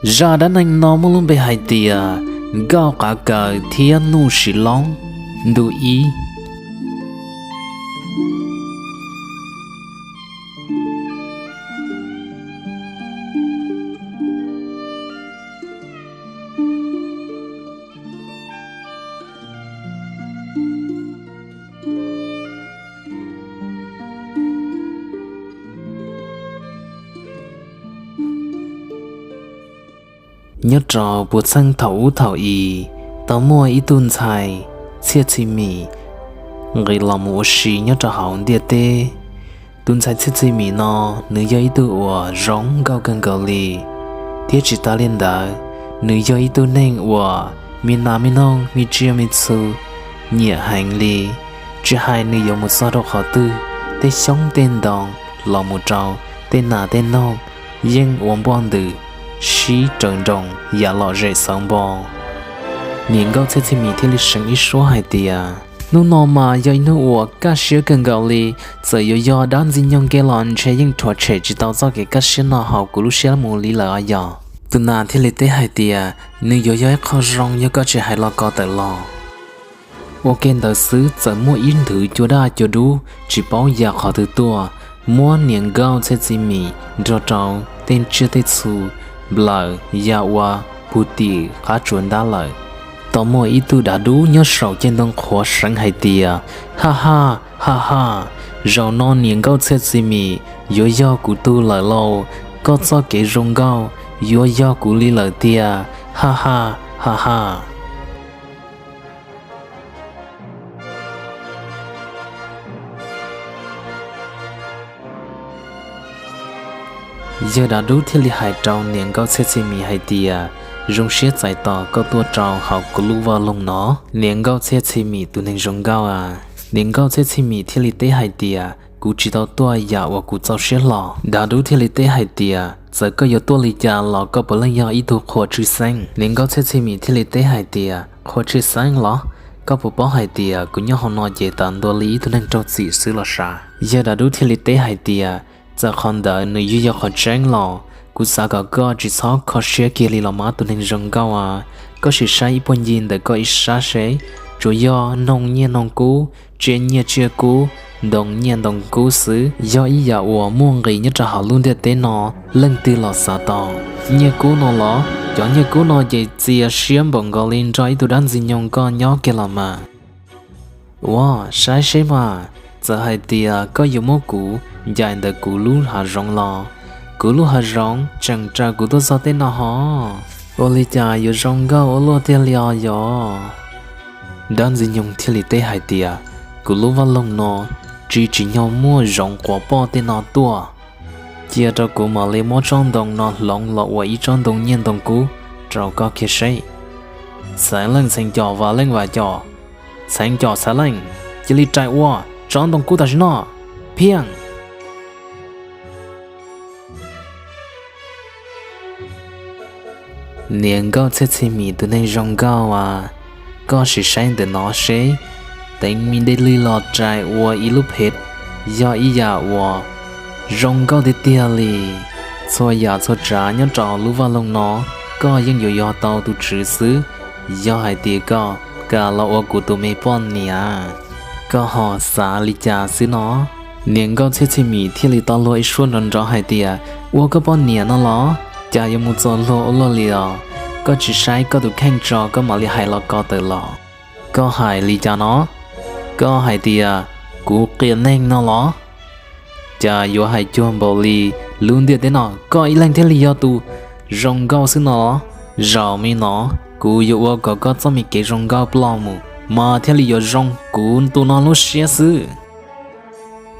Zaj dab neeg no muaj lub npe hais tias Nkauj Qav Kaws thiab Nuj Sim Loob, ntu ib. Nyob rau puas txheej thaum ub thaum i, tau muaj ib tug ntxhais txhiaj txhij mim nqis los mus ua si nyob rau hauv ntiaj teb. Tus ntxhais txhiaj txhij mim no, nws yog ib tug uas zoo nkauj kawg nkaus li, thiab tsis tas li ntawd, nws yog ib tug neeg uas me nas me noog me tsiaj me txhu nyiam heev li. Tsis hais nws yuav mus txog rau qhov twg, tej xyoob tej ntoo los mus rau tej nas tej noog yeej ua npoj ntws sib raws nroos yam lom zem xauv npo. Niam nkauj txhiaj txhij mim thiaj li seev ib suab hais tias, hnub no mas yog ib hnub uas kaj siab kawg nkaus li, txawm yuav yog dab ntxwg nyoog kiag los ntshe yeej rhuav tshem tsis tau txoj kev kaj siab no hauv kuv lub siab mus li lawm os yog. Tus nas thiaj li teb hais tias, nws yuav yog ib qho zoo yog koj tsis hais los ko tawm los. Ua ke ntawd xwb txawm muaj ib nthwv cua daj cua dub tsis paub yam qhov twg tuaj, muab niam nkauj txhiaj txhij mim nrog rau tej tsiaj tej txhu nplawm ya ua puv tim qab tsuas ntab lawm. Tau muaj ib tug dav dub nyob saum ceg ntoo qhuav seev hais tias, ha ha, ha ha, zaum no niam nkauj txhiaj txhij mim yuav yog kuv tug lawm lauj, koj txoj kev zoo nkauj yuav yog kuv li lawm tiag, ha ha, ha ha. Yawg dav dub thiaj li hais rau niam nkauj txhiaj txhij mim hais tias, zoo siab txais tos koj tuaj rau hauv kuv lub vaj loog no, niam nkauj txhiaj txhij mim tus neeg zoo nkauj a. Niam nkauj txhiaj txhij mim thiaj li teb hais tias, kuv tsis tau tuaj yam uas kuv txaus siab hlo. Dav dub thiaj li teb hais tias, txawm koj yuav tuaj li cas los koj puav leej yog ib tug qhua tshwj xeeb. Niam nkauj txhiaj txhij mim thiaj li teb hais tias, qhua tshwj xeeb los? Koj puas paub hais tias kuv nyob hauv no ces tas ntua li ib tug neeg raug txim xwb los sav? Yawg dav dub thiaj li teb hais tias, txawm qhov ntawd nws yuav yog qhov tseeb los kuv xav kom koj tsis txhob kho siab kiag li los mas tus neeg zoo nkauj a. Koj sim saib ib puag ncig ntawm koj ib sab seb, tsuas yog noog nyiaj noog kub, tsiaj nyiaj tsiaj kub, ntoo nyiaj ntoo kub xwb, yog ib yam uas muaj nqis nyob rau hauv lub ntiaj teb no, leej twg los xav tau. Nyiaj kub no los? Cov nyiaj kub no ces txias siab npaum nkaus li nrog ib tug dab ntxwg nyoog koj nyob kiag los mas. Ua, saib seb mas, txawm hais tias koj yuav muab kuv ncaim ntawm kuv lub hav zoov los, kuv lub hav zoov tseem raws kuv tuaj txog tej no hos. Ua li cas yuav zoo nkauj ua luaj tiag li os yog? Dab ntxwg nyoog thiaj li teb hais tias, kuv lub vaj loog no tsis tsim nyog muaj zoov quav poj tej no tuaj. Cia rau kuv mam li muab tsob ntoo no hloov los ua ib tsob ntoo nyiaj ntoo kub rau koj kiag seb. Txheev leej txheev cos, vam leej vam cos, txheev cos txheev leej, cia li rais ua tsob ntoo kub tam sim no, phiaj! Niam nkauj txhiaj txhij mim tus neeg zoo nkauj a, koj sim saib ntawm no seb, teev me de li los rais ua ib lub phev, yog ib yam uas zoo nkauj tiag tiag li. Txhua yam txhua tsav nyob rau lub vaj loog no, koj yeej yuav yog tau tus tswv xwb, yog hais tias koj kam los ua kuv tus me poj niam. Koj ho xav li cas xwb no? Niam nkauj txhiaj txhij mim thiaj li tau luag ib suab nrov nrov hais tias, ua koj poj niam no los? Cas yuav mus txaus luag ua luaj li os? Koj tsis saib koj tus kheej tso koj mam li hais los ko tawm los. Koj hais li cas no? Koj hais tias kuv qias neeg no los? Cas yuav hais cuag npaum li, lub ntiaj teb no koj ib leeg thiaj li yog tus zoo nkauj xwb no los? Zaum me no, kuv yuav ua kom koj txoj me kev zoo nkauj ploj mus mas thiaj li yuav zoo kuv tus no lub siab xwb.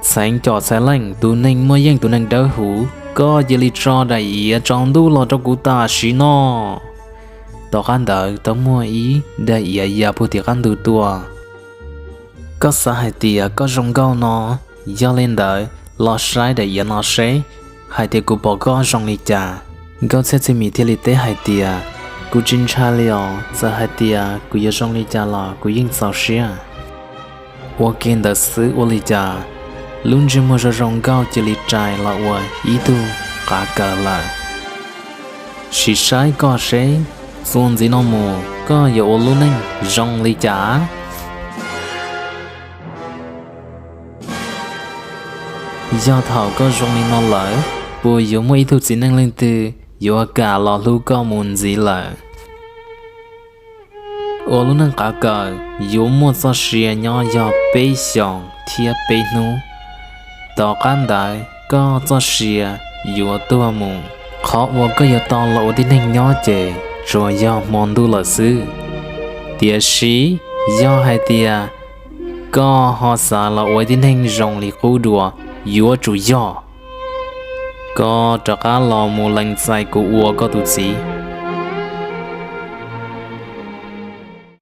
Txheev cos txheev leej, tus neeg muaj yeej tus neeg dawb huv, koj cia li tso daim iav tsaus ntuj los rau kuv tam sim no. Tom qab ntawd tau muaj ib daim iav ya puag tim qab ntug tuaj. Koj xav hais tias koj zoo nkauj no, yog li ntawd los saib daim iav no seb, hais tias kuv pom koj zoo li cas. Nkauj txhiaj txhij mim thiaj li teb hais tias, kuv tsis ntshai li os, txawm hais tias kuv yuav zoo li cas los kuv yeej txaus siab. Ua ke ntawd xwb ua li cas, lub ntsej muag zoo zoo nkauj cia li rais los ua ib tug qav kaws lawm. Sim saib koj seb, txuas ntxiv no mus koj yuav ua lub neej zoo li cas? Yog thaum koj zoo li no lawm, puas yuav muaj ib tug txiv neej leej twg yuav kam los hlub koj mus ntxiv lawm? Ua lub neej qav kawm yuav muaj txoj sia nyob yog peb xyoos thiab peb hnub. Tom qab ntawd koj txoj sia yuav tuag mus. Qhov uas koj yuav tau los ua tib neeg nyob ces tsuas yog hmo ntuj lawm xwb. Tiam sis yog hais tias koj ho xav los ua tib neeg zoo li qub dua, yuav tsum yog koj rov qab los mus lees txais kuv ua koj tus txiv.